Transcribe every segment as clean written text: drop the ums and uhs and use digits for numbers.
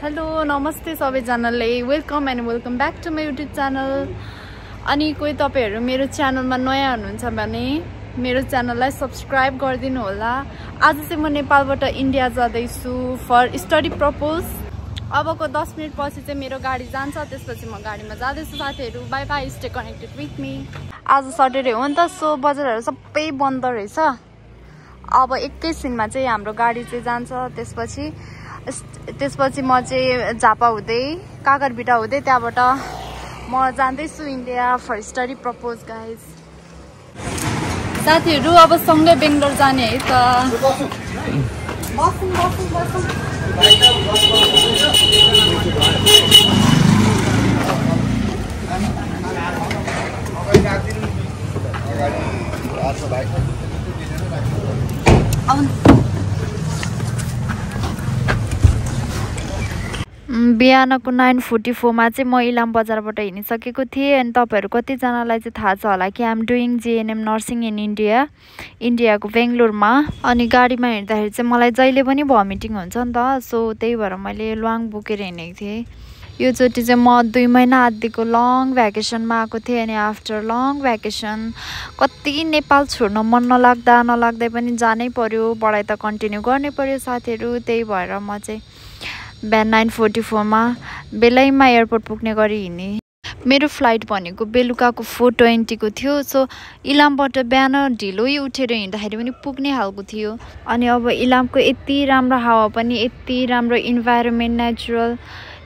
Hello नमस्ते सबैजनालाई welcome and welcome back to my YouTube channel. अनि कोही तपाईहरु मेरो च्यानलमा नयाँ हुनुहुन्छ भने मेरो च्यानललाई सब्स्क्राइब गरिदिनु होला। आज चाहिँ म नेपालबाट इन्डिया जाँदैछु फर स्टडी पर्पज। अबको 10 मिनेट पछि चाहिँ मेरो गाडी जान्छ, त्यसपछि म गाडीमा जाँदैछु। साथीहरु bye bye, stay connected with me. आज सटरडे हो नि त, सो बजारहरु सबै बन्द रहेछ। अब एकैछिनमा चाहिँ हाम्रो गाडी चाहिँ जान्छ। त्यसपछि म चाहिँ झापा हुँदै काकरबिटा हुँदै त्यहाँबाट म जाँदैछु India for study purpose guys. साथीहरु अब सँगै बेंगलोर जाने है त। बिहानको 9:44 मा चाहिँ म इलाम बजारबाट हिँडिसकेको थिएँ। अनि तपाईहरु कतिजनालाई चाहिँ थाहा छ होला कि I'm doing GNM nursing in इन्डियाको बेंगलोरमा। अनि गाडीमा हिँड्दाखेरि चाहिँ मलाई जहिले पनि भमिटिङ हुन्छ नि त, सो त्यही भएर मैले ल्वाङ बोकेर हिँडेको थिएँ। यो चोटि चाहिँ म 2 महिना आदिको लङ भ्याकेसनमा आएको थिएँ। अनि आफ्टर लङ भ्याकेसन कति नेपाल छोड्न मन नलाग्दै पनि जानै पर्यो, पढाइ त कन्टिन्यू गर्नै पर्यो साथीहरु। त्यही भएर म चाहिँ बिहान 9:44 मा बेलैमा एयरपोर्ट पुग्ने गरी हिँडेँ। मेरो फ्लाइट भनेको बेलुकाको 4:20 को थियो। सो इलामबाट बिहान ढिलोै उठेर हिँड्दाखेरि पनि पुग्ने हालको थियो। अनि अब इलामको यति राम्रो हावा पनि, यति राम्रो इन्भाइरोमेन्ट, नेचुरल,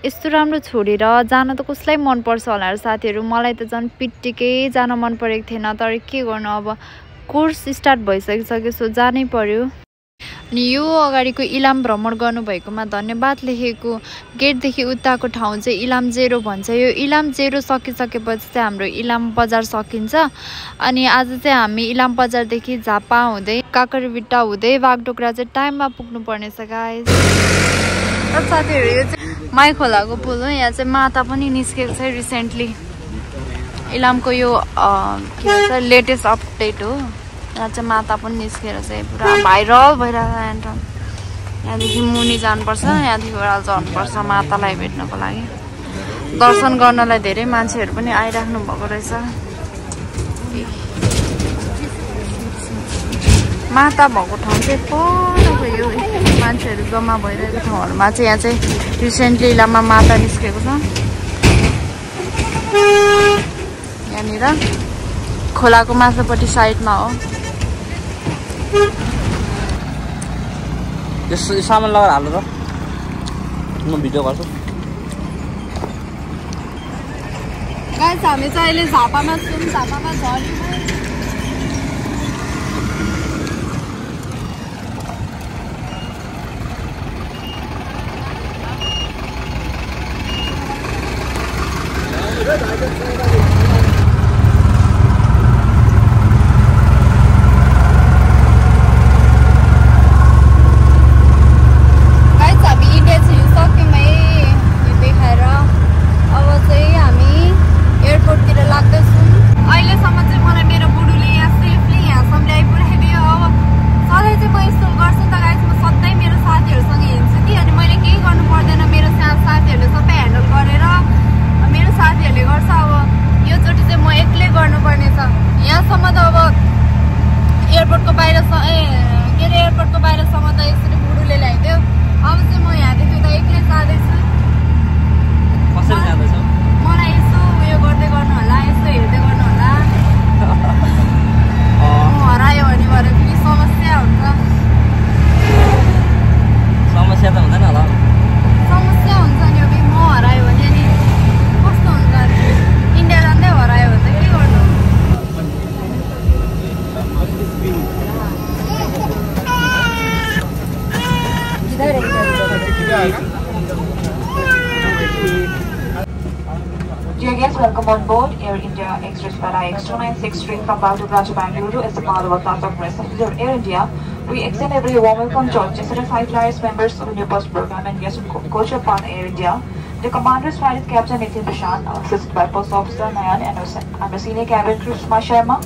यस्तो राम्रो छोडेर जान त कसलाई मन पर्छ होला र साथीहरु। मलाई त झन् पिट्टिकै जान मन परेको थिएन, तर के गर्नु, अब कोर्स स्टार्ट भइसकिसक्यो, सो जानै पर्यो। अनि यो अगाडिको इलाम भ्रमण गर्नुभएकोमा धन्यवाद लेखेको गेटदेखि उताको ठाउँ चाहिँ इलाम जेरो भन्छ। यो इलाम जेरो सकिसकेपछि चाहिँ हाम्रो इलाम बजार सकिन्छ। अनि आज चाहिँ हामी इलाम बजारदेखि झापा हुँदै काकरबिटा हुँदै बागडोग्रा चाहिँ टाइममा पुग्नु पर्नेछ गाइस। साथीहरु यो चाहिँ माई खोलाको पुल हो। यहाँ चाहिँ माता पनि निस्केको छ रिसेन्टली। इलामको यो के भन्छ लेटेस्ट अपडेट हो। यहाँ चाहिँ माता पनि निस्केर चाहिँ पुरा भाइरल भइरहेको छ। यहाँदेखि मुनि जानुपर्छ, यहाँदेखि ओह्रालो चढ्नुपर्छ मातालाई भेट्नको लागि। दर्शन गर्नलाई धेरै मान्छेहरू पनि आइराख्नु भएको रहेछ। माता भएको ठाउँ चाहिँ परको यो मान्छेहरू जम्मा भइरहेको ठाउँहरूमा चाहिँ यहाँ चाहिँ रिसेन्टली इलाममा माता निस्केको छ। यहाँनिर खोलाको माथिल्लोपट्टि साइडमा हो। यो सामान लगाएर हाल्नु त, म भिडियो गर्छु। गाइस हामी चाहिँ अहिले झापामा छौँ। झापामा झरीमा एयरपोर्टको बाहिरसम्म त यसरी बुढुले ल्याइदियो। अब चाहिँ म यहाँदेखि उता एक्लै जाँदैछु। कसरी जाँदैछ? मलाई यसो उयो गर्दै गर्नु होला, यसो हेर्दै गर्नु होला। म हरायो भने फेरि समस्या हुन्छ। समस्या त हुँदैन होला। समस्या हुन्छ नि, अब म हरायो भने अनि कस्तो हुन्छ? इन्डिया जाँदै हरायो भने त के गर्नु? Dear guests, welcome on board Air India Express Flight X2963 from Baghdogra to Bangalore is a part of our class of passengers of Air India. We extend every warm welcome to our certified flyers, members of the new bus program, and guests who coach upon Air India. The commander's flight is Captain Nitin Prashant, assisted by Post Officer Nayan, and I'm the senior cabin crew Suma Sharma.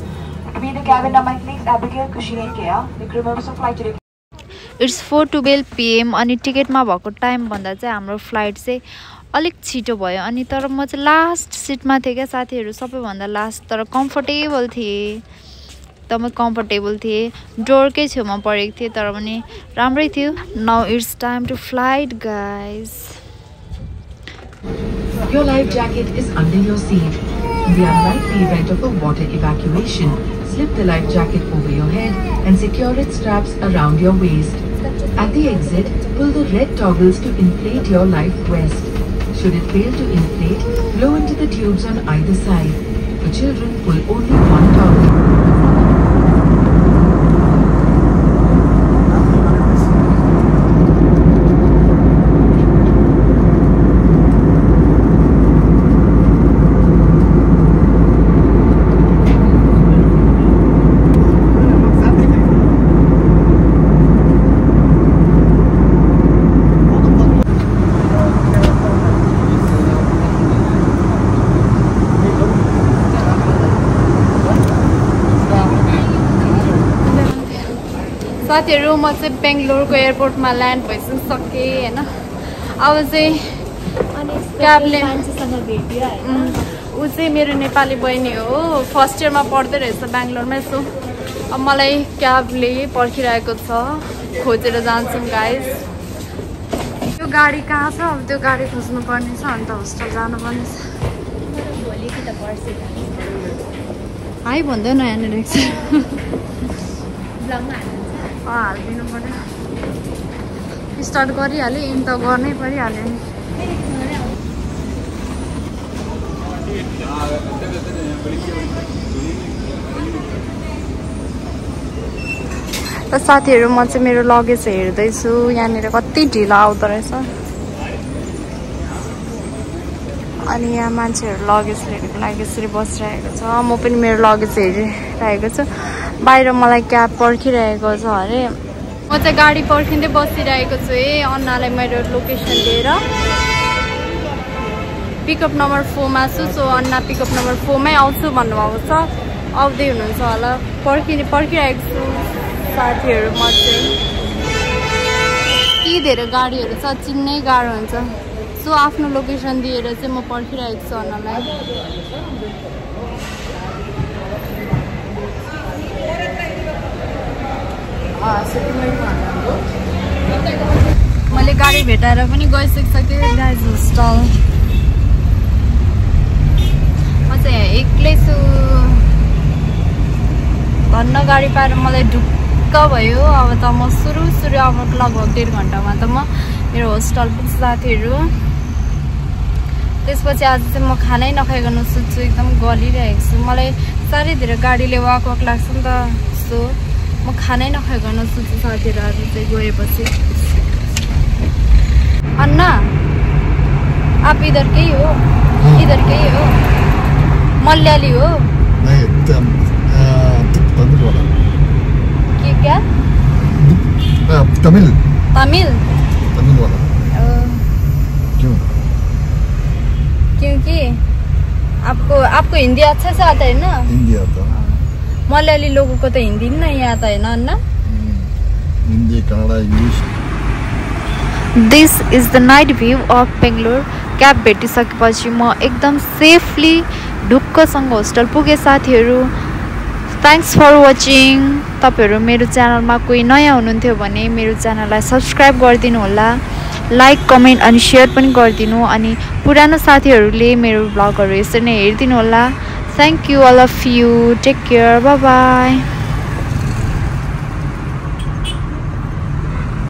To be the cabin, are my colleagues Abigail, Kushi, and Kea. The crew members of flight today. It's 4:12 PM अनि टिकटमा भएको time भन्दा चाहिँ हाम्रो flight चाहिँ अलिक छिटो भयो अनि तर म चाहिँ लास्ट सिटमा थिएँ क्या साथीहरू सबैभन्दा लास्ट तर कम्फर्टेबल थिएँ एकदमै कम्फर्टेबल थिएँ डोरकै छेउमा परेको थिएँ तर पनि राम्रै थियो now it's time to flight guys Your life jacket is under your seat. In the unlikely event of a water evacuation, slip the life jacket over your head and secure its straps around your waist. At the exit, pull the red toggles to inflate your life vest. Should it fail to inflate, blow into the tubes on either side. For children, pull only one toggle. साथीहरू म चाहिँ बेङ्गलोरको एयरपोर्टमा land भइसकेँ हैन अब चाहिँ क्याबले ऊ चाहिँ मेरो नेपाली बहिनी हो फर्स्ट इयरमा पढ्दै रहेछ बेङ्गलोरमै सो अब मलाई क्याबले पर्खिरहेको छ खोजेर जान्छौँ गाइज त्यो गाडी कहाँ छ अब त्यो गाडी खोज्नु पर्ने छ अन्त होस्टेल जानुपर्ने छ हाई भन्दै न यहाँनिर हालिदिनु पर्यो स्टार्ट गरिहालेँ इन त गर्नै परिहाल्यो नि त साथीहरू म चाहिँ मेरो लगेज हेर्दैछु यहाँनिर कति ढिलो आउँदो रहेछ अनि यहाँ मान्छेहरू लगेज लिएको लागि यसरी बसिरहेको छ म पनि मेरो लगेज हेरिरहेको छु बाहिर मलाई क्याब पर्खिरहेको छ अरे म चाहिँ गाडी पर्खिँदै बसिरहेको छु है अन्नालाई मेरो लोकेसन दिएर पिकअप नम्बर 4 मा छु सो अन्ना पिकअप नम्बर 4 मै आउँछु भन्नुभएको छ आउँदै हुनुहुन्छ होला पर्खिरहेको छु साथीहरू म चाहिँ यति धेरै गाडीहरू छ चिन्नै गाह्रो हुन्छ सो आफ्नो लोकेसन दिएर चाहिँ म पर्खिरहेको छु अन्नालाई मैले गाडी भेटाएर पनि गइसकिसकेँ गाइज होस्टल म चाहिँ एक्लै छु धन्न गाडी पाएर मलाई ढुक्क भयो अब त म सुरु अब लगभग 1.5 घन्टामा त म मेरो होस्टल पुग्छ साथीहरू त्यसपछि आज चाहिँ म खानै नखाइकन सुत्छु एकदम गलिरहेको छु मलाई साह्रै धेरै गाडीले वाक लाग्छ नि त सो म खानै नखाइकन सुत्छु साथीहरू आज चाहिँ गएपछि अन्ना आप इधर के हो मलयाली हो क्या तमिल वाला क्यों क्योंकि आपको हिंदी अच्छा से आता है ना हिंदी आता मलयाली लोगों को तो हिंदी नहीं आता है ना अन्ना Hindi Kannada English this is the night view of Bangalore cab भेटिसकेपछि म एकदम सेफली ढुक्कसँग होस्टल पुगेँ साथीहरू थ्याङ्क्स फर वाचिङ तपाईहरु मेरो च्यानलमा कोही नयाँ हुनुहुन्थ्यो भने मेरो च्यानललाई सब्स्क्राइब गरिदिनु होला लाइक कमेन्ट अनि शेयर पनि गरिदिनु अनि पुरानो साथीहरुले मेरो ब्लगहरु यसरी नै हेरिदिनु होला thank you all of you take care bye by